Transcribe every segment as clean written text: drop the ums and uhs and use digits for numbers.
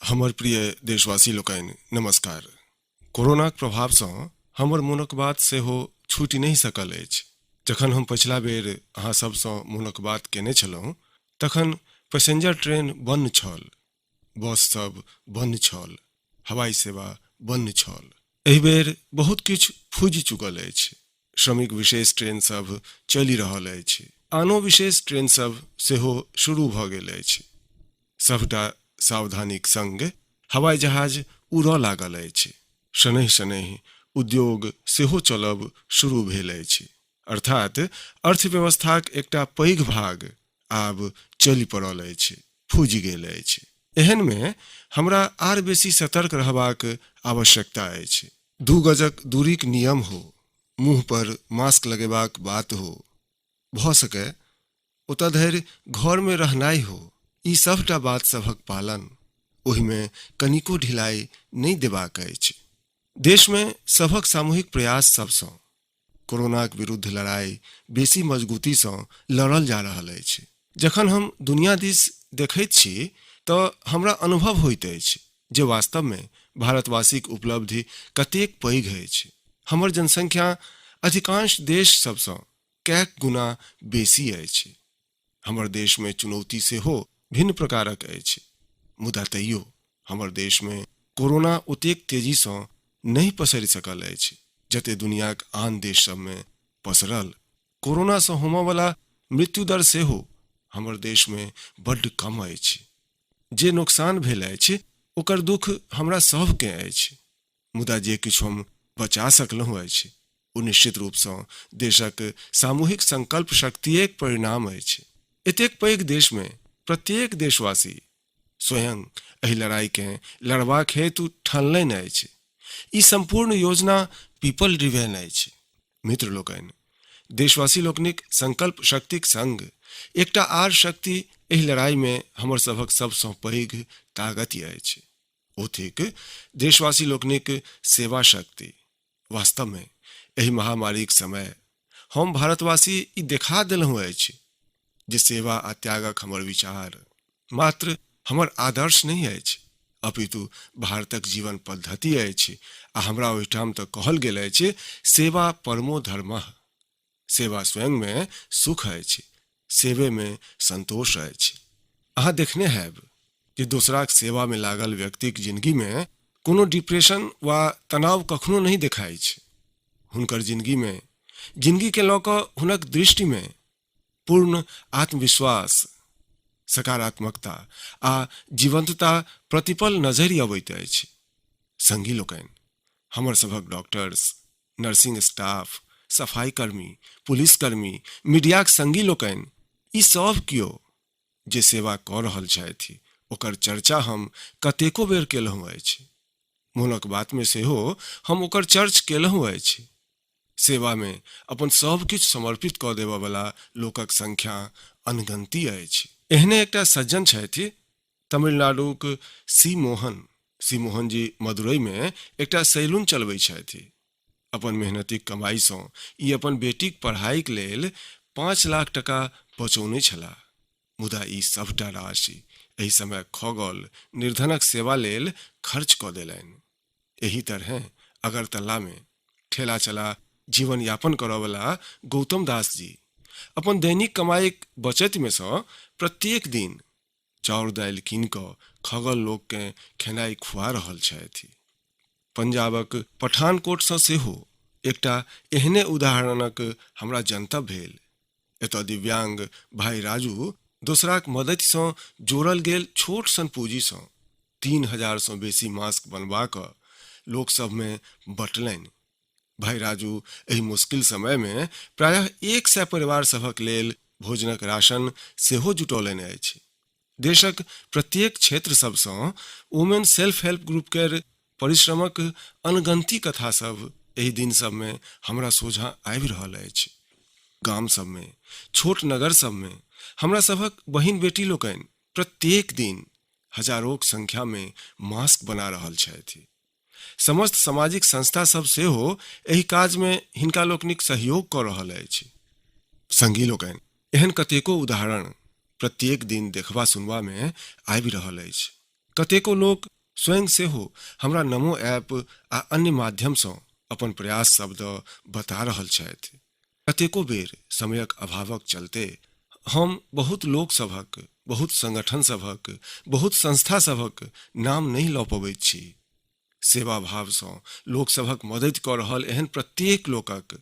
हमर प्रिय देशवासी लोकनि, नमस्कार। कोरोनाक प्रभावसँ हमर मोनक बात सेहो छूटि नहि सकल अछि। जखन हम पछिला बेर अहाँ सभसँ मोनक बात केने छलहुँ तखन पैसेंजर ट्रेन बन्न छल, बस सभ बन्न छल, हवाई सेवा बन्न छल। एहि बेर बहुत किछु फूजि चुकल अछि। श्रमिक विशेष ट्रेन सभ चलि रहल अछि। आनो विशेष ट्रेन सभ सेहो शुरू भऽ गेल अछि। सभटा सावधानीक संग हवाई जहाज उड़ऽ लागल अछि। शनैः शनैः उद्योग सेहो चलब शुरू भेल अछि। अर्थात अर्थव्यवस्थाक एकटा पैघ भाग आब चलि पड़ल अछि, फूजि गेल अछि। एहनमे हमरा आर बेसी सतर्क रहबाक आवश्यकता अछि। 2 गजक दूरीक नियम हो, मुँह पर मास्क लगेबाक बात हो, भऽ सकय ओतऽ धरि घरमे रहनाइ हो, ई सभटा बात सभक पालन, ओहिमे कनिको ढिलाइ नहि देबाक अछि। देशमे सभक सामूहिक प्रयास सभसँ कोरोनाक विरुद्ध लड़ाइ बेसी मजगूतीसँ लड़ल जा रहल अछि। जखन हम दुनिया दिस देखैत छी तऽ हमरा अनुभव होइत अछि जे वास्तवमे भारतवासीक उपलब्धि कतेक पैघ अछि। हमर जनसंख्या अधिकांश देश सभसँ कैक गुना बेसी अछि। हमर देशमे चुनौती सेहो भिन्न प्रकारक अछि, मुदा तैयो हमर देशमे कोरोना ओतेक तेजीसँ नहि पसरि सकल अछि जते दुनियाक आन देश सभमे पसरल। कोरोनासँ होमयवला मृत्यु दर सेहो हमर देशमे बड्ड कम अछि। जे नोकसान भेल अछि ओकर दुख हमरा सभकेँ अछि, मुदा जे किछु हम बचा सकलहुँ अछि ओ निश्चित रूपसँ देशक सामूहिक संकल्प शक्तिएक परिणाम अछि। एतेक पैघ देशमे प्रत्येक देशवासी स्वयं एहि लड़ाइकेँ लड़बाक हेतु ठानलनि अछि। ई सम्पूर्ण योजना पीपल ड्रिवेन अछि। मित्र लोकनि, देशवासी लोकनिक संकल्प शक्तिक संग एकटा आर शक्ति एहि लड़ाइमे हमर सभक सबसँ पैघ ताकति अछि। ओ थिक देशवासी लोकनिक सेवा शक्ति। वास्तवमे एहि महामारीक समय हम भारतवासी ई देखा देलहुँ अछि जे सेवा आ त्यागक हमर विचार मात्र हमर आदर्श नहि अछि, अपितु भारतक जीवन पद्धति अछि आ हमरा ओहिठाम तऽ कहल गेल अछि सेवा परमो धर्मः। सेवा स्वयंमे सुख अछि, सेवेमे संतोष अछि। अहाँ देखने हैब जे दोसराक सेवामे लागल व्यक्तिक जिनगीमे कोनो डिप्रेशन वा तनाव कखनो नहि देखाइछ। हुनकर जिनगीमे, जिनगीकेँ लऽ कऽ हुनक दृष्टिमे पूर्ण आत्मविश्वास, सकारात्मकता आ जीवंतता प्रतिपल नजरि अबैत अछि। संगी लोकनि, हमर सभक डॉक्टर्स, नर्सिंग स्टाफ, सफाईकर्मी, पुलिसकर्मी, मीडियाक संगी लोकनि, ई सभ कियो जे सेवा कऽ रहल छथि ओकर चर्चा हम कतेको बेर केलहुँ अछि। मोनक बातमे सेहो हम ओकर चर्च केलहुँ अछि। सेवामे अपन सभ किछु समर्पित कऽ देबऽवला लोकक संख्या अनगनती अछि। एहने एकटा सज्जन छथि तमिलनाडुक सी मोहन। सी मोहन जी मदुरैमे एकटा सैलून चलबै छथि। अपन मेहनतिक कमाइसँ ई अपन बेटीक पढ़ाइक लेल 5 लाख टका बचौने छलाह। मुदा ई सभटा राशि एहि समय खगल निर्धनक सेवा लेल खर्च कऽ देलनि। एहि तरहें अगरतलामे ठेला चला जीवन यापन करऽवला गौतम दास जी अपन दैनिक कमाइक बचतिमे सँ प्रत्येक दिन चाउर दालि कीनि कऽ खगल लोककेँ खेनाइ खुआ रहल छथि। पंजाबक पठानकोटसँ सेहो एकटा एहने उदाहरणक हमरा जनतब भेल। एतऽ दिव्यांग भाई राजू दोसराक मदतिसँ जोड़ल गेल छोट सन पूँजीसँ 3000सँ बेसी मास्क बनबा कऽ लोक सभमे बँटलनि। भाई राजू एहि मुश्किल समयमे प्रायः 100 परिवार सभक लेल भोजनक राशन सेहो जुटौलनि अछि। देशक प्रत्येक क्षेत्र सभसँ वुमेन सेल्फ हेल्प ग्रुप केर परिश्रमक अनगनती कथा सभ एहि दिन सभमे हमरा सोझाँ आबि रहल अछि। गाम सभमे, छोट नगर सभमे हमरा सभक बहिन बेटी लोकनि प्रत्येक दिन हजारोक संख्यामे मास्क बना रहल छथि। समस्त सामाजिक संस्था सब सेहो एहि काजमे हिनका लोकनिक सहयोग कऽ रहल अछि। संगी लोकनि, एहन कतेको उदाहरण प्रत्येक दिन देखबा सुनबामे आबि रहल अछि। कतेको लोक स्वयं सेहो हमरा नमो ऐप आ अन्य माध्यमसँ अपन प्रयास सब दऽ बता रहल छथि। कतेको बेर समयक अभावक चलते हम बहुत लोक सभक, बहुत संगठन सभक, बहुत संस्था सभक नाम नहि लऽ पबैत छी। सेवा भावसँ लोक सभक मदति कऽ रहल एहन प्रत्येक लोकक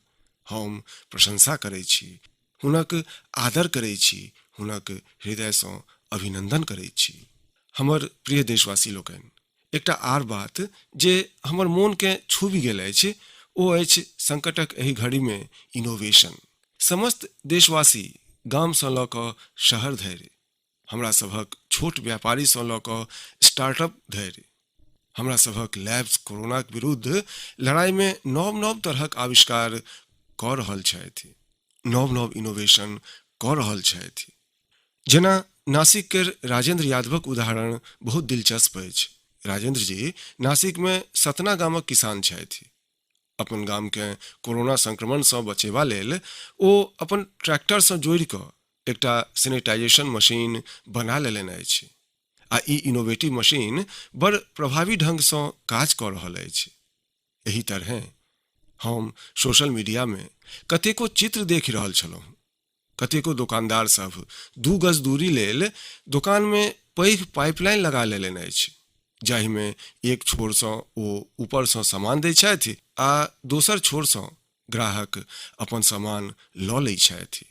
हम प्रशंसा करैत छी, हुनक आदर करैत छी, हुनक हृदयसँ अभिनन्दन करैत छी। हमर प्रिय देशवासी लोकनि, एकटा आर बात जे हमर मोनकेँ छूबि गेल अछि ओ अछि संकटक एहि घड़ीमे इनोवेशन। समस्त देशवासी गामसँ लऽ कऽ शहर धरि, हमरा सभक छोट व्यापारीसँ लऽ कऽ स्टार्टअप धरि, हमरा सभक लैब्स कोरोनाक विरुद्ध लड़ाइमे नव-नव तरहक आविष्कार कऽ रहल छथि, नव-नव इनोवेशन कऽ रहल छथि। जेना नासिक केर राजेंद्र यादवक उदाहरण बहुत दिलचस्प अछि। राजेंद्र जी नासिकमे सतना गामक किसान छथि। अपन गामकेँ कोरोना संक्रमणसँ बचेबा लेल ओ अपन ट्रैक्टरसँ जोड़ि कऽ एकटा सैनिटाइजेशन मशीन बना लेलनि अछि आ ई इनोवेटिव मशीन बड़ प्रभावी ढंगसँ काज कऽ रहल अछि। एहि तरहें हम सोशल मीडियामे कतेको चित्र देखि रहल छलहुँ। कतेको दोकानदार सभ 2 गज दूरी लेल दोकानमे पैघ पाइपलाइन लगा लेलनि अछि, जाहिमे एक छोरसँ ओ ऊपरसँ सामान दैत छथि आ दोसर छोरसँ ग्राहक अपन सामान लऽ लैत छथि।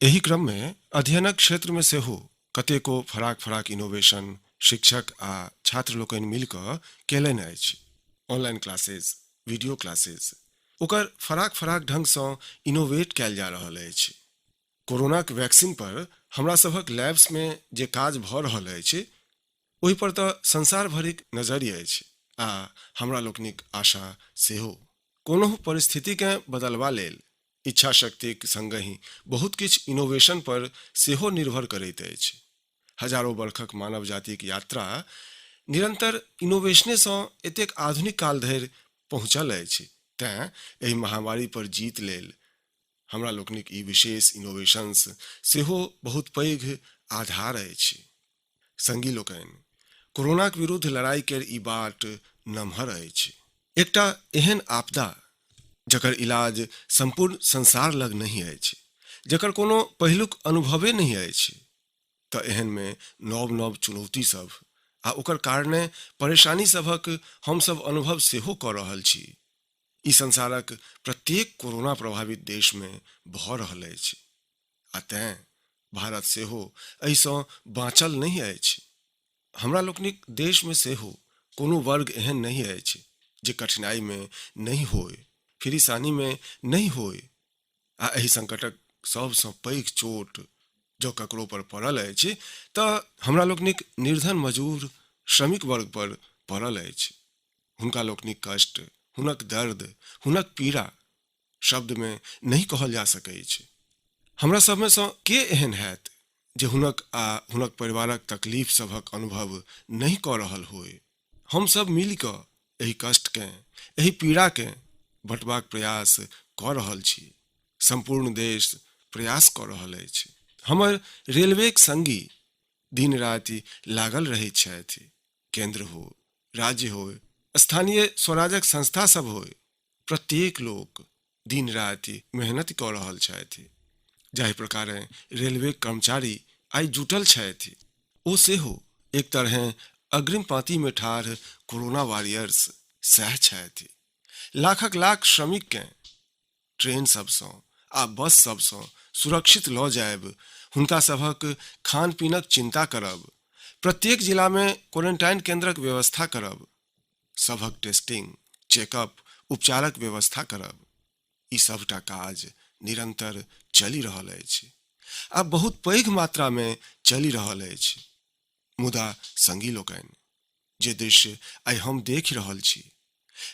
एहि क्रममे अध्ययनक क्षेत्रमे सेहो कतेको फराक-फराक इनोवेशन शिक्षक आ छात्र लोकनि मिलि कऽ केलनि अछि। ऑनलाइन क्लासेज, वीडियो क्लासेज, ओकर फराक-फराक ढंगसँ इनोवेट कयल जा रहल अछि। कोरोनाक वैक्सीन पर हमरा सभक लैब्समे जे काज भऽ रहल अछि, ओहि पर तऽ संसार भरिक नजरि अछि आ हमरा लोकनिक आशा सेहो। कोनहुँ परिस्थितिकेँ बदलबा लेल इच्छाशक्तिक संगहि बहुत किछु इनोवेशन पर सेहो निर्भर करैत अछि। हजारो बरखक मानव जातिक यात्रा निरंतर इनोवेशनेसँ एतेक आधुनिक काल धरि पहुँचल अछि, तेँ एहि महामारी पर जीत लेल हमरा लोकनिक ई विशेष इनोवेशंस सेहो बहुत पैघ आधार अछि। संगी लोकनि, कोरोनाक विरुद्ध लड़ाई केर ई बाट नमहर अछि। एकटा एहन आपदा जकर इलाज सम्पूर्ण संसार लग नहि अछि, जकर कोनो पहिलुक अनुभवे नहि अछि, तऽ एहनमे नव-नव चुनौती सभ आ ओकर कारणे परेशानी सभक हम सभ अनुभव सेहो कऽ रहल छी। ई संसारक प्रत्येक कोरोना प्रभावित देशमे भऽ रहल अछि आ तेँ भारत सेहो एहिसँ बाँचल नहि अछि। हमरा लोकनिक देशमे सेहो कोनो वर्ग एहन नहि अछि जे कठिनाइमे नहि होय, फिरिसानीमे नहि होय आ एहि संकटक सभसँ पैघ चोट जँ ककरो पर पड़ल अछि तऽ हमरा लोकनिक निर्धन मजूर श्रमिक वर्ग पर पड़ल अछि। हुनका लोकनिक कष्ट, हुनक दर्द, हुनक पीड़ा शब्दमे नहि कहल जा सकैछ। हमरा सभमे सँ के एहन हैत जे हुनक आ हुनक परिवारक तकलीफ सभक अनुभव नहि कऽ रहल होय? हम सभ मिलि कऽ एहि कष्टकेँ, एहि पीड़ाकेँ बँटबाक प्रयास कऽ रहल छी। सम्पूर्ण देश प्रयास कऽ रहल अछि। हमर रेलवेक संगी दिन-राति लागल रहैत छथि। केन्द्र हो, राज्य हो, स्थानीय स्वराजक संस्था सभ होय, प्रत्येक लोक दिन-राति मेहनति कऽ रहल छथि। जाहि प्रकारेँ रेलवेक कर्मचारी आइ जुटल छथि, ओ सेहो एक तरहेँ अग्रिम पाँतीमे ठाढ़ कोरोना वारियर्स सएह छथि। लाखक लाख श्रमिककेँ ट्रेन सभसँ आ बस सभसँ सुरक्षित लऽ जायब, हुनका सभक खान-पीनक चिन्ता करब, प्रत्येक जिलामे क्वारेंटाइन केन्द्रक व्यवस्था करब, सभक टेस्टिंग, चेकअप, उपचारक व्यवस्था करब, ई सभटा काज निरंतर चलि रहल अछि आ बहुत पैघ मात्रामे चलि रहल अछि। मुदा संगी लोकनि, जे दृश्य आइ हम देखि रहल छी,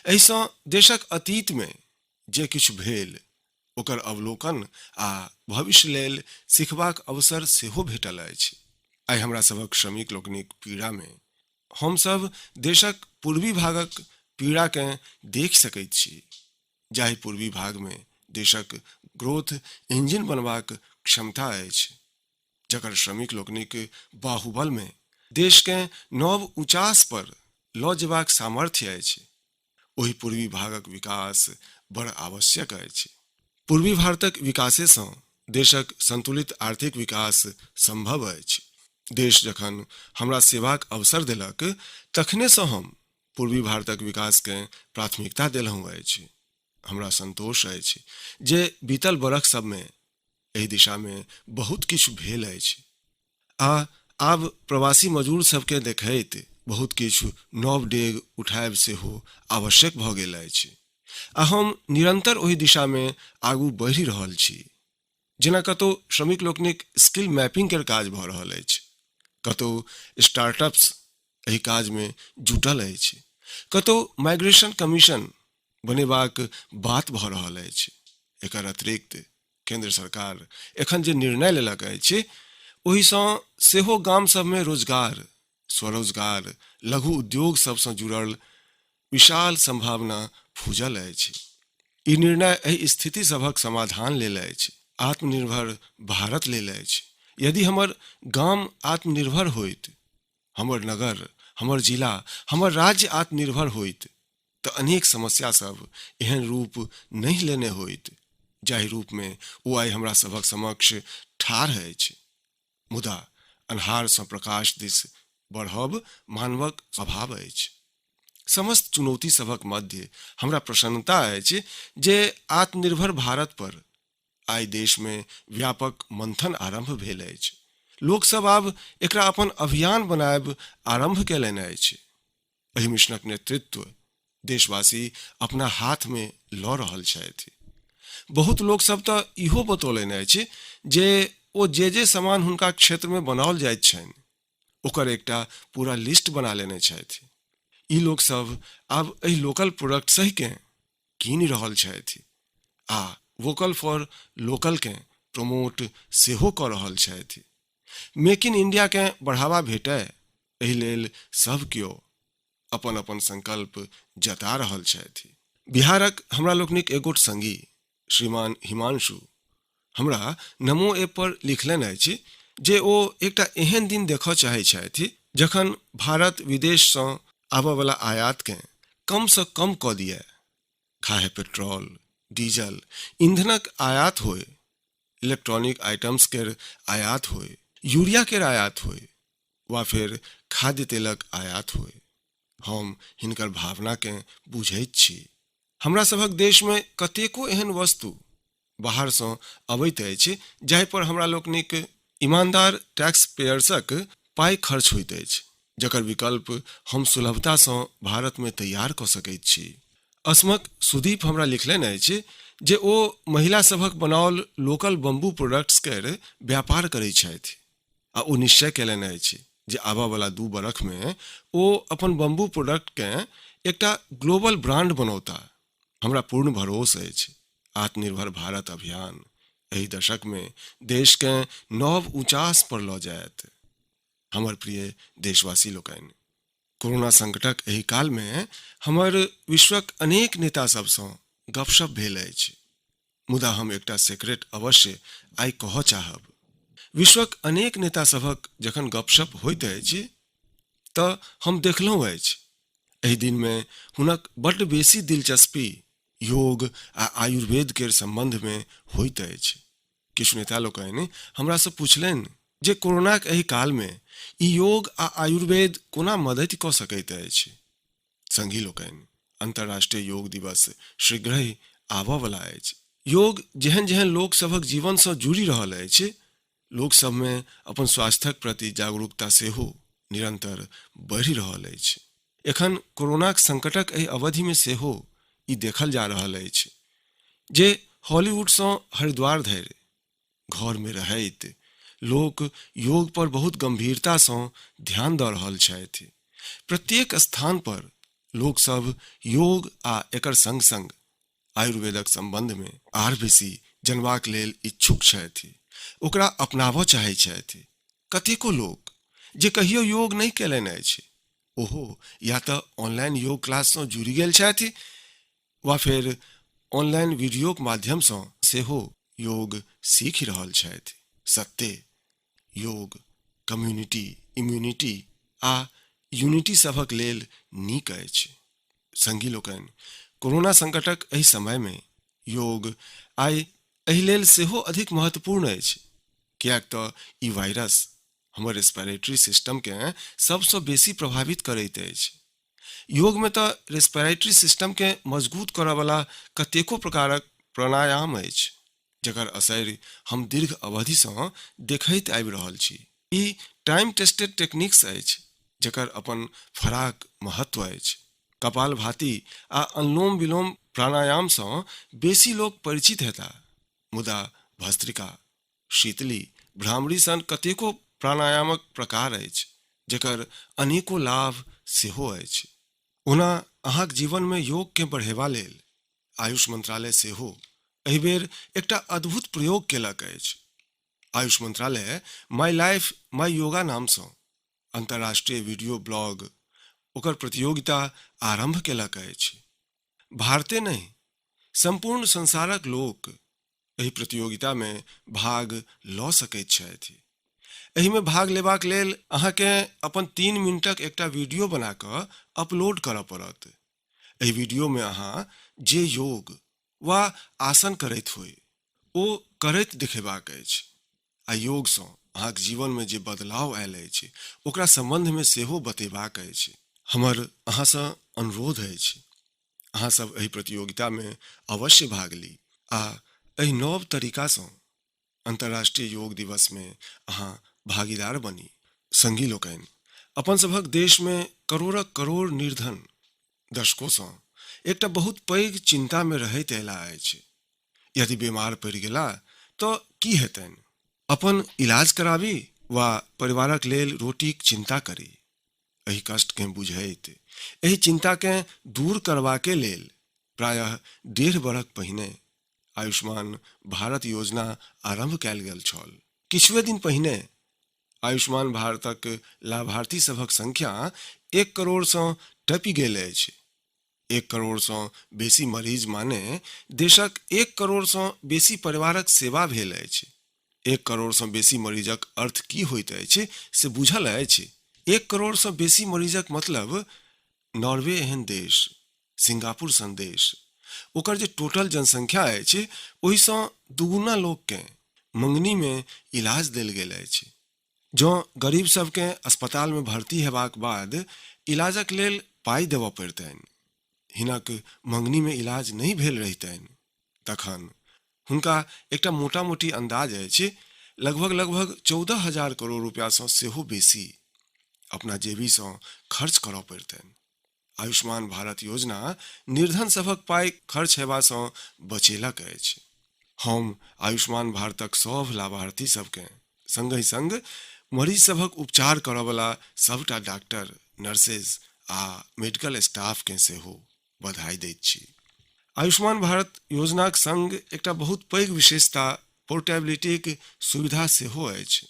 एहिसँ देशक अतीतमे जे किछु भेल, ओकर अवलोकन आ भविष्य लेल सिखबाक अवसर सेहो भेटल अछि। आइ हमरा सभक श्रमिक लोकनिक पीड़ामे हमसभ देशक पूर्वी भागक पीड़ाकेँ देखि सकैत छी, जाहि पूर्वी भागमे देशक ग्रोथ इंजिन बनबाक क्षमता अछि, जकर श्रमिक लोकनिक बाहुबलमे देशकेँ नव ऊँचास पर लऽ जेबाक सामर्थ्य अछि, ओहि पूर्वी भागक विकास बड़ आवश्यक अछि। पूर्वी भारतक विकासेसँ देशक संतुलित आर्थिक विकास संभव अछि। देश जखन हमरा सेवाक अवसर देलक तखनेसँ हम पूर्वी भारतक विकासकेँ प्राथमिकता देलहुँ अछि। हमरा संतोष अछि जे बीतल बरख सभमे एहि दिशामे बहुत किछु भेल अछि आ आब प्रवासी मजूर सभकेँ देखैत बहुत किछु नव डेग उठायब सेहो आवश्यक भऽ गेल अछि आ हम निरन्तर ओहि दिशामे आगू बढ़ि रहल छी। जेना कतहु श्रमिक लोकनिक स्किल मैपिंग केर काज भऽ रहल अछि, कतहु स्टार्टअप्स एहि काजमे जुटल अछि, कतहु माइग्रेशन कमीशन बनेबाक बात भऽ रहल अछि। एकर अतिरिक्त केंद्र सरकार एखन जे निर्णय लेलक अछि ओहिसँ सेहो गाम सभमे रोजगार, स्वरोजगार, लघु उद्योग सभसँ जुड़ल विशाल संभावना फूजल अछि। ई निर्णय एहि स्थिति सभक समाधान लेल अछि, आत्मनिर्भर भारत लेल अछि। यदि हमर गाम आत्मनिर्भर होइत, हमर नगर, हमर जिला, हमर राज्य आत्मनिर्भर होइत तऽ अनेक समस्या सभ एहन रूप नहि लेने होइत जाहि रूपमे ओ आइ हमरा सभक समक्ष ठाढ़ अछि। मुदा अन्हारसँ प्रकाश दिस बढ़ब मानवक स्वभाव अछि। समस्त चुनौती सभक मध्य हमरा प्रसन्नता अछि जे आत्मनिर्भर भारत पर आइ देशमे व्यापक मंथन आरंभ भेल अछि। लोकसभ आब एकरा अपन अभियान बनायब आरंभ कयलनि अछि। एहि मिशनक नेतृत्व देशवासी अपना हाथमे लऽ रहल छथि। बहुत लोकसभ तऽ इहो बतौलनि अछि जे ओ जे जे सामान हुनका क्षेत्रमे बनाओल जाइत छनि ओकर एकटा पूरा लिस्ट बना लेने छथि। ई लोकसभ आब एहि लोकल प्रोडक्ट सहिकेँ कीनि रहल छथि आ वोकल फॉर लोकलकेँ प्रमोट सेहो कऽ रहल छथि। मेक इन इंडियाकेँ बढ़ावा भेटय एहि लेल सभ केओ अपन अपन संकल्प जता रहल छथि। बिहारक हमरा लोकनिक एगोट संगी श्रीमान हिमांशु हमरा नमो ऐप पर लिखलनि अछि जे ओ एकटा एहन दिन देखऽ चाहैत छथि जखन भारत विदेशसँ आबयवला आयातकेँ कमसँ कम कऽ दिअय, खाहे पेट्रोल, डीजल, ईंधनक आयात होय, इलेक्ट्रॉनिक आइटम्स केर आयात होय, यूरिया केर आयात होय वा फेर खाद्य तेलक आयात होय। हम हिनकर भावनाकेँ बुझैत छी। हमरा सभक देशमे कतेको एहन वस्तु बाहरसँ अबैत अछि जाहि पर हमरा लोकनिक ईमानदार टैक्स पेयर्सक पाइ खर्च होइत अछि, जकर विकल्प हम सुलभतासँ भारतमे तैयार कऽ सकैत छी। असमक सुदीप हमरा लिखलनि अछि जे ओ महिला सभक बनाओल लोकल बम्बू प्रोडक्ट्स केर व्यापार करैत छथि आ ओ निश्चय कयलनि अछि जे आबयवला 2 बरखमे ओ अपन बम्बू प्रोडक्टकेँ एकटा ग्लोबल ब्रांड बनौताह। हमरा पूर्ण भरोस अछि आत्मनिर्भर भारत अभियान एहि दशकमे देशकेँ नव ऊँचास पर लऽ जायत। हमर प्रिय देशवासी लोकनि, कोरोना संकटक एहि कालमे हमर विश्वक अनेक नेता सभसँ गपशप भेल अछि, मुदा हम एकटा सेक्रेट अवश्य आइ कहऽ चाहब। विश्वक अनेक नेता सभक जखन गपशप होइत अछि तऽ हम देखलहुँ अछि एहि दिनमे हुनक बड्ड बेसी दिलचस्पी योग आ आयुर्वेद केर सम्बन्धमे होइत अछि। किछु नेता लोकनि हमरासँ पुछलनि जे कोरोनाक एहि कालमे ई योग आ आयुर्वेद कोना मदति कऽ सकैत अछि। संगी लोकनि, अंतर्राष्ट्रीय योग दिवस शीघ्रहि आबऽ वला अछि। योग जेहन-जेहन लोक सभक जीवनसँ जुड़ि रहल अछि, लोक सभमे अपन स्वास्थ्यक प्रति जागरूकता सेहो निरंतर बढ़ि रहल अछि। एखन कोरोनाक संकटक एहि अवधिमे सेहो ई देखल जा रहल अछि जे हॉलीवुडसँ हरिद्वार धरि घरमे रहैत लोक योग पर बहुत गंभीरतासँ ध्यान दऽ रहल छथि। प्रत्येक स्थान पर लोक सभ योग आ एकर संग-संग आयुर्वेदक सम्बन्धमे आर बेसी जनबाक लेल इच्छुक छथि, ओकरा अपनाबऽ चाहैत छथि। कतेको लोक जे कहियो योग नहि कयलनि अछि, ओहो या तऽ ऑनलाइन योग क्लाससँ जुड़ि गेल छथि वा फेर ऑनलाइन वीडियोक माध्यमसँ सेहो योग सीखि रहल छथि। सत्ते, योग कम्युनिटी इम्यूनिटी आ यूनिटी सभक लेल नीक अछि। संगी लोकनि, कोरोना संकटक एहि समय मे योग आइ एहि लेल सेहो अधिक महत्वपूर्ण अछि, किएक तऽ ई वायरस हमर रेस्पिरेटरी सिस्टम केँ सबसँ बेसी प्रभावित करैत अछि। योग मे तऽ रेस्पिरेटरी सिस्टम केँ मजगूत करऽ बला कतेको प्रकारक प्राणायाम अछि, जकर असरि हम दीर्घ अवधि सँ देखैत आबि रहल छी। ई टाइम टेस्टेड टेक्निक्स अछि, जकर अपन फराक महत्व अछि। कपालभाति आ अनुलोम विलोम प्राणायाम सँ बेसी लोक परिचित हेताह, मुदा भस्त्रिका, शीतली, भ्रामरी सन कतेको प्राणायामक प्रकार अछि, जकर अनेको लाभ सेहो अछि। ओना अहाँक जीवन मे योग केँ बढ़ेबा लेल आयुष मंत्रालय सेहो एहि बेर एकटा अद्भुत प्रयोग केलक अछि। आयुष मंत्रालय माय लाइफ माय योगा नाम सँ अंतर्राष्ट्रीय वीडियो ब्लॉग ओकर प्रतियोगिता आरंभ केलक अछि। भारते नहि, संपूर्ण संसारक लोक एहि प्रतियोगिता मे भाग लऽ सकैत छथि। एहि मे भाग लेबाक लेल अहाँकेँ अपन 3 मिनटक एकटा वीडियो बना कऽ अपलोड करय पड़त। एहि वीडियो मे अहाँ जे योग वा आसन करैत होइ ओ करैत देखेबाक अछि आ योग सँ अहाँक जीवन मे जे बदलाव आयल अछि ओकरा संबंध मे सेहो बतेबाक अछि। हमर अहाँ सँ अनुरोध अछि, अहाँ सब एहि प्रतियोगिता मे अवश्य भाग ली आ एहि नव तरीका सँ अंतर्राष्ट्रीय योग दिवस मे अहाँ भागीदार बनी। संगी लोकनि, अपन सभक देश मे करोड़क करोड़ निर्धन दशकों सँ एकटा बहुत पैघ चिंता मे रहैत अयला अछि। यदि बीमार पड़ि गेला तऽ की हेतनि? अपन इलाज कराबी वा परिवारक लेल रोटीक चिंता करी? एहि कष्टकेँ बुझैत एहि चिंताकेँ दूर करबाके लेल प्रायः 1.5 बरख पहिने आयुष्मान भारत योजना आरंभ कयल गेल छल। किछुए दिन पहिने आयुष्मान भारतक लाभार्थी सभक संख्या 1 करोड़ सँ टपि गेल अछि। 1 करोड़ सँ बेसी मरीज माने देशक 1 करोड़ सँ बेसी परिवारक सेवा भेल अछि। 1 करोड़ सँ बेसी मरीजक अर्थ की होइत अछि से बुझल अछि? 1 करोड़ सँ बेसी मरीजक मतलब नॉर्वे एहन देश, सिंगापुर सन देश, ओकर जे टोटल जनसंख्या अछि ओहि सँ दुगुना लोक केँ मंगनी मे इलाज देल गेल अछि। जँ गरीब सभकेँ अस्पताल मे भर्ती हेबाक बाद इलाजक लेल पाइ देबऽ पड़ितनि, हिनक मंगनी मे इलाज नहि भेल रहितनि, तखन हुनका एकटा मोटा-मोटी अंदाज अछि लगभग-लगभग 14,000 करोड़ रुपया सँ सेहो बेसी अपना जेबी सँ खर्च करऽ पड़ितनि। आयुष्मान भारत योजना निर्धन सभक पाइ खर्च हेबा सँ बचेलक अछि। हम आयुष्मान भारतक सभ लाभार्थी सभकेँ संगहि संग मरीज सभक उपचार करऽ बला सभटा डॉक्टर, नर्सेज आ मेडिकल स्टाफकेँ सेहो बधाई दैत छी। आयुष्मान भारत योजनाक संग एकटा बहुत पैघ विशेषता पोर्टेबिलिटीक सुविधा सेहो अछि।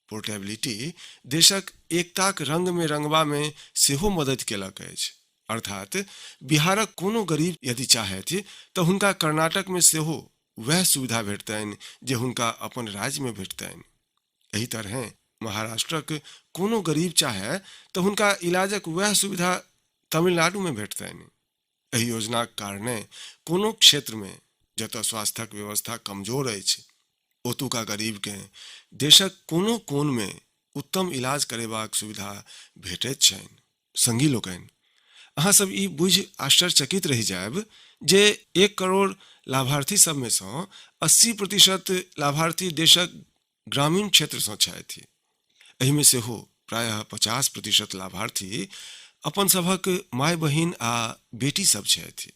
पोर्टेबिलिटी देशक एकताक रंग मे रंगबा मे सेहो मददि केलक अछि। अर्थात बिहारक कोनो गरीब यदि चाहथि त हुनका कर्नाटक मे सेहो वैह सुविधा भेटतनि जे हुनका अपन राज्य मे भेटतनि। एहि तरहें महाराष्ट्रक कोनो गरीब चाहय त हुनका इलाजक वैह सुविधा तमिलनाडु मे भेटतनि। एहि योजनाक कारणे कोनो क्षेत्र मे जतय स्वास्थ्यक व्यवस्था कमजोर अछि, ओतुका गरीब केँ देशक कोनो कोन मे उत्तम इलाज करेबाक सुविधा भेटैत छनि। संगी लोकनि, अहाँ सब ई बुझि आश्चर्यचकित रहि जायब जे 1 करोड़ लाभार्थी सब मे सँ 80% लाभार्थी देशक ग्रामीण क्षेत्र सँ छथि। एहि मे सेहो प्रायः 50% लाभार्थी अपन सभक माय बहिन आ बेटी सब छथि।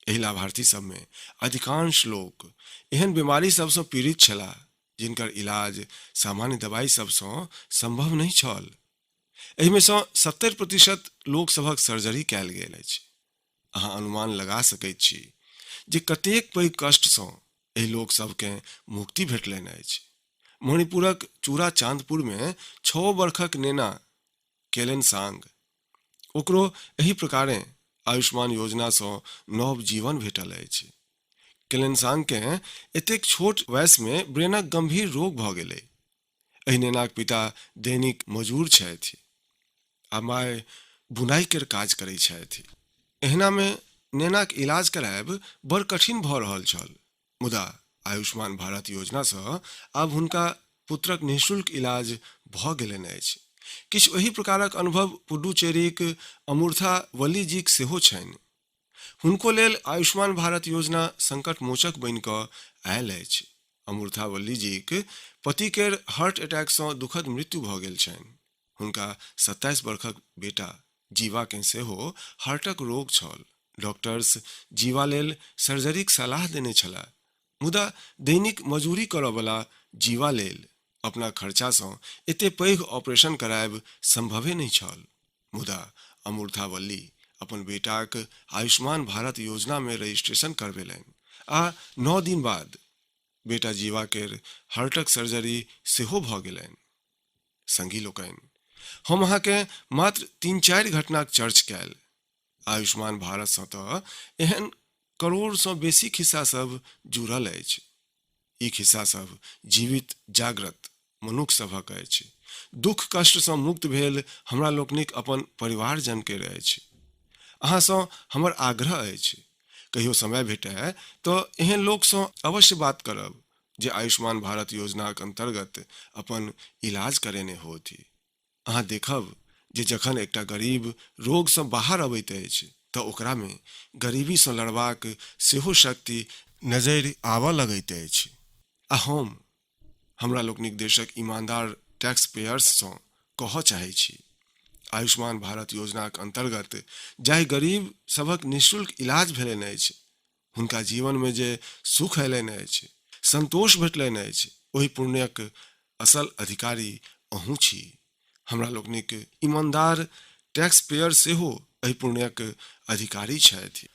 एहि लाभार्थी सब मे अधिकांश लोक एहन बीमारी सब सँ पीड़ित छलाह जिनकर इलाज सामान्य दवाई सब सँ संभव नहि छल। एहि मे सँ 70% लोक सभक सर्जरी कयल गेल अछि। अहाँ अनुमान लगा सकैत छी जे कतेक पैघ कष्ट सँ एहि लोक सभकेँ मुक्ति भेटलनि अछि। मणिपुरक चूड़ा चांदपुर मे 6 बरखक नेना केलेन सांग, ओकरो एहि प्रकारें आयुष्मान योजना सँ नव जीवन भेटल अछि। केलेन सांग केँ एतेक छोट वयस मे ब्रेनक गंभीर रोग भऽ गेलै। एहि नेनाक पिता दैनिक मजूर छथि। आ माय बुनाइ केर काज करैत छथि। एहना मे नेनाक इलाज करायब बड़ कठिन भऽ रहल छल। मुदा आयुष्मान भारत योजना सँ आब हुनका पुत्रक निःशुल्क इलाज भऽ गेलनि अछि। किछु एही प्रकारक अनुभव पुडुचेरीक अमूर्था वल्लीजीक सेहो छनि। हुनको लेल आयुष्मान भारत योजना संकट मोचक बनि कऽ आयल अछि। अमूर्था वल्लीजीक पति केर हार्ट अटैक सँ दुखद मृत्यु भऽ गेल छनि। हुनका 27 बरखक बेटा जीवा कें सेहो हार्टक रोग छल। डॉक्टर्स जीवा लेल सर्जरीक सलाह देने छलाह। मुदा दैनिक मजूरी करऽ बला जीवा लेल अपना खर्चा सँ एते पैघ ऑपरेशन करायब संभवे नहि छल। मुदा अमूर्था वल्ली अपन बेटाक आयुष्मान भारत योजना मे रजिस्ट्रेशन करबेलनि आ 9 दिन बाद बेटा जीवा केर हार्टक सर्जरी सेहो भऽ गेलनि। संगी लोकनि, हम अहाँकेँ मात्र 3-4 घटनाक चर्च कयल। आयुष्मान भारत सँ तऽ एहन करोड़ सँ बेसी खिस्सा सब जुड़ल अछि। ई खिस्सा सब जीवित जाग्रत मनुख सभक अछि। दुख कष्ट सँ मुक्त भेल हमरा लोकनिक अपन परिवारजन केर अछि। अहाँ सँ हमर आग्रह अछि, कहियो समय भेटय तऽ एहन लोक सँ अवश्य बात करब जे आयुष्मान भारत योजनाक अंतर्गत अपन इलाज करेने होथि। अहाँ देखब जे जखन एकटा गरीब रोग सँ बाहर अबैत अछि तऽ ओकरा मे गरीबी सँ लड़बाक सेहो शक्ति नजरि आबऽ लगैत अछि। आ हम हमरा लोकनिक देशक ईमानदार टैक्स पेयर्स सँ कहऽ चाहैत छी, आयुष्मान भारत योजनाक अंतर्गत जाहि गरीब सभक निःशुल्क इलाज भेलनि अछि, हुनका जीवन मे जे सुख अयलनि अछि, संतोष भेटलनि अछि, ओहि पुण्यक असल अधिकारी अहूँ छी। हमरा लोकनिक ईमानदार टैक्स पेयर सेहो एहि पुण्यक अधिकारी छथि।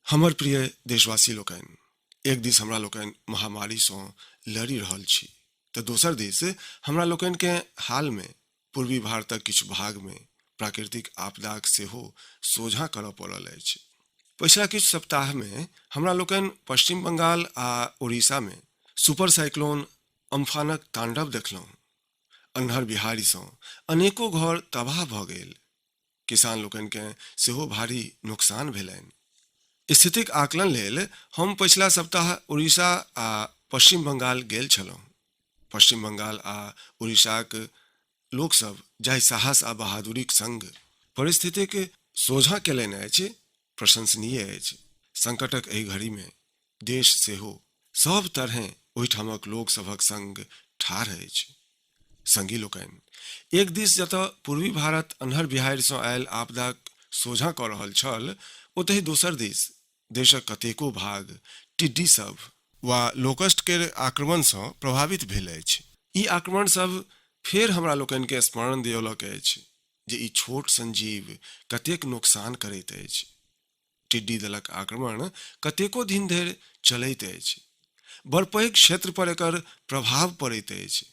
हमर प्रिय देशवासी लोकनि, एक दिस हमरा लोकनि महामारी सँ लड़ि रहल छी तऽ दोसर दिस हमरा लोकनि केँ हाल मे पूर्वी भारतक किछु भाग मे प्राकृतिक आपदाक सेहो सोझाँ करऽ पड़ल अछि। पछिला किछु सप्ताह मे हमरा लोकनि पश्चिम बंगाल आ ओडिशा मे सुपर साइक्लोन अम्फानक तांडव देखलहुँ। अन्हर बिहाड़ि सँ अनेको घर तबाह भऽ गेल। किसान लोकनि केँ सेहो भारी नुकसान भेलनि। स्थितिक आकलन लेल हम पछिला सप्ताह उड़ीसा आ पश्चिम बंगाल गेल छलहुँ। पश्चिम बंगाल आ उड़ीसाक लोकसभ जाहि साहस आ बहादुरीक संग परिस्थितिक सोझाँ केलनि अछि, प्रशंसनीय अछि। संकटक एहि घड़ी मे देश सेहो सभ तरहें ओहिठामक लोकसभक संग ठाढ़ अछि। संगी लोकनि, एक दिस जतय पूर्वी भारत अन्हर बिहाड़ि सँ आयल आपदाक सोझाँ कऽ रहल छल, ओतहि दोसर दिस देशक कतेको भाग टिड्डी सभ वा लोकस्ट केर आक्रमण सँ प्रभावित भेल अछि। ई आक्रमण सभ फेर हमरा लोकनि केँ स्मरण दियौलक अछि जे ई छोट सन जीव कतेक नोकसान करैत अछि। टिड्डी दलक आक्रमण कतेको दिन धरि चलैत अछि। बड़ पैघ क्षेत्र पर एकर प्रभाव पड़ैत अछि।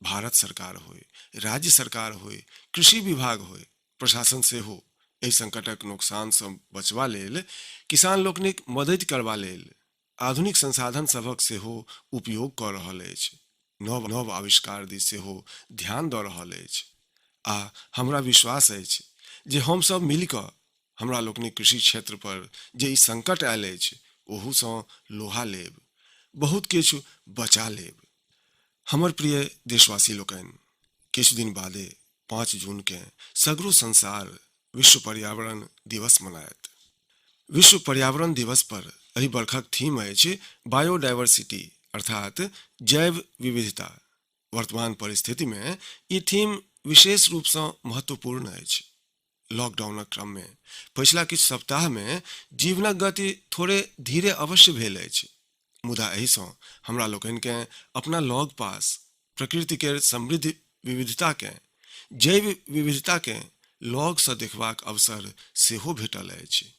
भारत सरकार होय, राज्य सरकार होय, कृषि विभाग होय, प्रशासन सेहो एहि संकटक नोकसान सँ बचबा लेल किसान लोकनिक मदति करबा लेल आधुनिक संसाधन सभक सेहो उपयोग कऽ रहल अछि। नव नव आविष्कार दिस सेहो ध्यान दऽ रहल अछि। आ हमरा विश्वास अछि जे हम सभ मिलि कऽ हमरा लोकनिक कृषि क्षेत्र पर जे ई संकट आयल अछि ओहू सँ लोहा लेब, बहुत किछु बचा लेब। हमर प्रिय देशवासी लोकनि, किछु दिन बादे 5 जून केँ सगरो संसार विश्व पर्यावरण दिवस मनायत। विश्व पर्यावरण दिवस पर एहि बरखक थीम अछि बायोडायवर्सिटी अर्थात जैव विविधता। वर्तमान परिस्थिति मे ई थीम विशेष रूप सँ महत्वपूर्ण अछि। लॉकडाउनक क्रम मे पछिला किछु सप्ताह मे जीवनक गति थोड़े धीरे अवश्य भेल अछि, मुदा एहि सँ हमरा लोकनि केँ अपना लग पास प्रकृति केर समृद्ध विविधता केँ, जैव विविधता केँ लग सँ देखबाक अवसर सेहो भेटल अछि।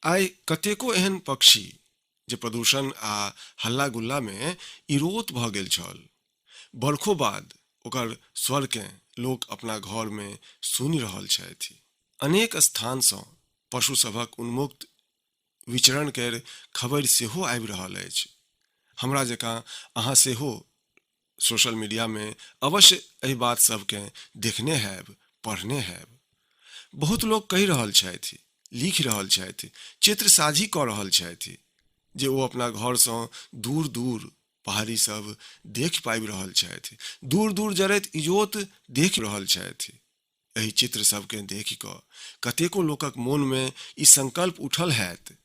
आइ कतेको एहन पक्षी जे प्रदूषण आ हल्ला गुल्ला मे इरोत भऽ गेल छल, बरखो बाद ओकर स्वर केँ लोक अपना घर मे सुनि रहल छथि। अनेक स्थान सँ पशु सभक उन्मुक्त विचरण केर खबरि सेहो आबि रहल अछि। हमरा जकाँ अहाँ सेहो सोशल मीडिया मे अवश्य एहि बात सभ केँ देखने हैब, पढ़ने हैब। बहुत लोक कहि रहल छथि, लिखि रहल छथि, चित्र साझी कऽ रहल छथि जे ओ अपना घरसँ दूर दूर पहाड़ी सब देखि पाबि रहल छथि, दूर दूर जरैत इजोत देखि रहल छथि। एहि चित्र सबकेँ देखि कऽ कतेको लोकक मोनमे ई संकल्प उठल हैत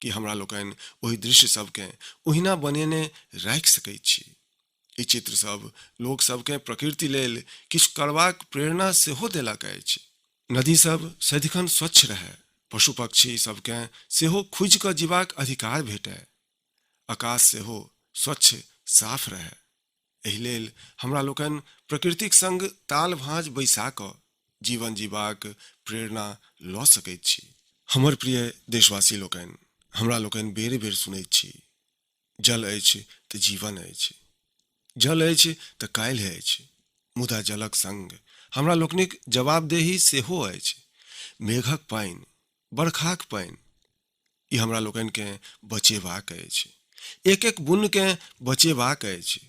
कि हमरा लोकनि ओहि दृश्य सबकेँ ओहिना बनेने राखि सकैत छी। ई चित्र सब लोक सबकेँ प्रकृति लेल किछु करबाक प्रेरणा सेहो देलक अछि। नदी सब सदिखन स्वच्छ रहय, पशु पक्षी सबकेँ सेहो खुजि कऽ जीबाक अधिकार भेटय, आकाश सेहो स्वच्छ साफ रहय। एहि लेल हमरा लोकनि प्रकृतिक संग ताल भाँज बैसा कऽ जीवन जीबाक प्रेरणा लऽ सकैत छी। हमर प्रिय देशवासी लोकनि, हमरा लोकनि बेर-बेर सुनैत छी, जल अछि तऽ जीवन अछि, जल अछि तऽ काल्हि अछि, मुदा जलक संग हमरा लोकनिक जवाबदेही सेहो अछि। मेघक पानि, बरखाक पानि, ई हमरा लोकनिकेँ बचेबाक अछि। एक एक बुन्नकेँ बचेबाक अछि।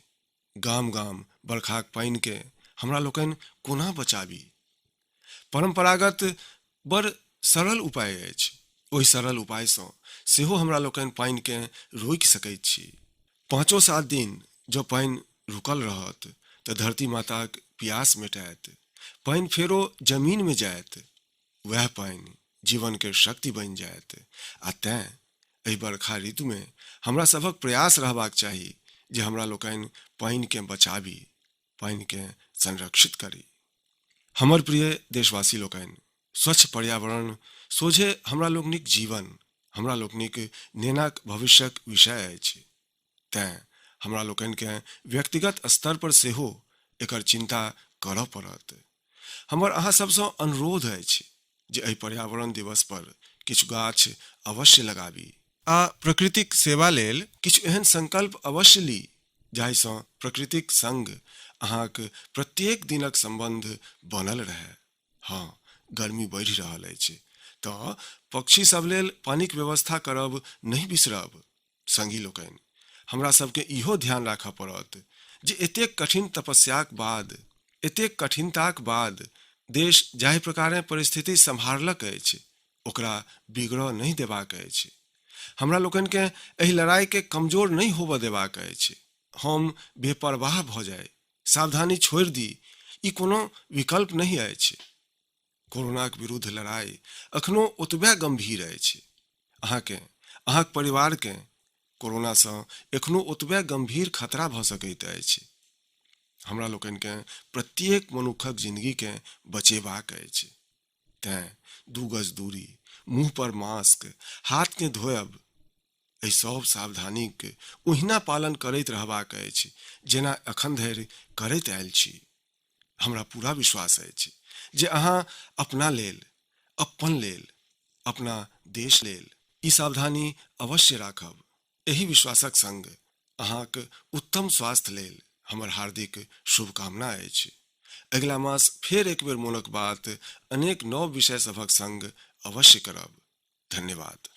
गाम गाम बरखाक पानिकेँ हमरा लोकनि कोना बचाबी? परम्परागत बड़ सरल उपाय अछि। ओहि सरल उपायसँ सेहो हमरा लोकनि पानिकेँ रोकि सकैत छी। 5-7 दिन जँ पानि रुकल रहत तऽ धरती माताक पियास मेटायत। पानि फेरो जमीनमे जायत। वएह पानि जीवनके शक्ति बनि जायत आ तेँ एहि बरखा ऋतुमे हमरा सभक प्रयास रहबाक चाही जे हमरा लोकनि पानिकेँ बचाबी, पानिकेँ संरक्षित करी। हमर प्रिय देशवासी लोकनि, स्वच्छ पर्यावरण सोझे हमरा लोकनिक जीवन, हमरा लोकनिक नेनाक भविष्यक विषय अछि। तेँ हमरा लोकनिकेँ व्यक्तिगत स्तर पर सेहो एकर चिंता करऽ पड़त। हमर अहाँ सभसँ अनुरोध अछि जे एहि पर्यावरण दिवस पर किछु गाछ अवश्य लगाबी आ प्रकृतिक सेवा लेल किछु एहन संकल्प अवश्य ली जाहिसँ प्रकृतिक संग अहाँक प्रत्येक दिनक संबंध बनल रहय। हँ, गर्मी बढ़ि रहल अछि तँ पक्षी सभ लेल पानिक व्यवस्था करब नहि बिसरब। संगी लोकनि, हमरा सभकेँ इहो ध्यान राखऽ पड़त जे एतेक कठिन तपस्याक बाद, एतेक कठिनताक बाद देश जाहि प्रकारेँ परिस्थिति सम्हारलक अछि, ओकरा बिगड़ऽ नहि देबाक अछि। हमरा लोकनिकेँ एहि लड़ाइकेँ कमजोर नहि होबऽ देबाक अछि। हम बेपरवाह भऽ जाइ, सावधानी छोड़ि दी, ई कोनो विकल्प नहि अछि। कोरोनाक विरुद्ध लड़ाइ एखनो ओतबे गम्भीर अछि। अहाँकेँ, अहाँक परिवारकेँ कोरोनासँ एखनो ओतबे गम्भीर खतरा भऽ सकैत अछि। हमरा लोकनिकेँ प्रत्येक मनुक्खक जिनगीकेँ बचेबाक अछि। तेँ 2 गज दूरी, मुँह पर मास्क, हाथकेँ धोयब, एहि सभ सावधानीक ओहिना पालन करैत रहबाक अछि जेना एखन धरि करैत आयल छी। हमरा पूरा विश्वास अछि जे अहाँ अपना लेल, अपन लेल, अपना देश लेल ई सावधानी अवश्य राखब। एहि विश्वासक संग अहाँक उत्तम स्वास्थ्य लेल हमर हार्दिक शुभकामना अछि। अगिला मास फेर एक बेर मोनक बात अनेक नव विषय सभक संग अवश्य करब। धन्यवाद।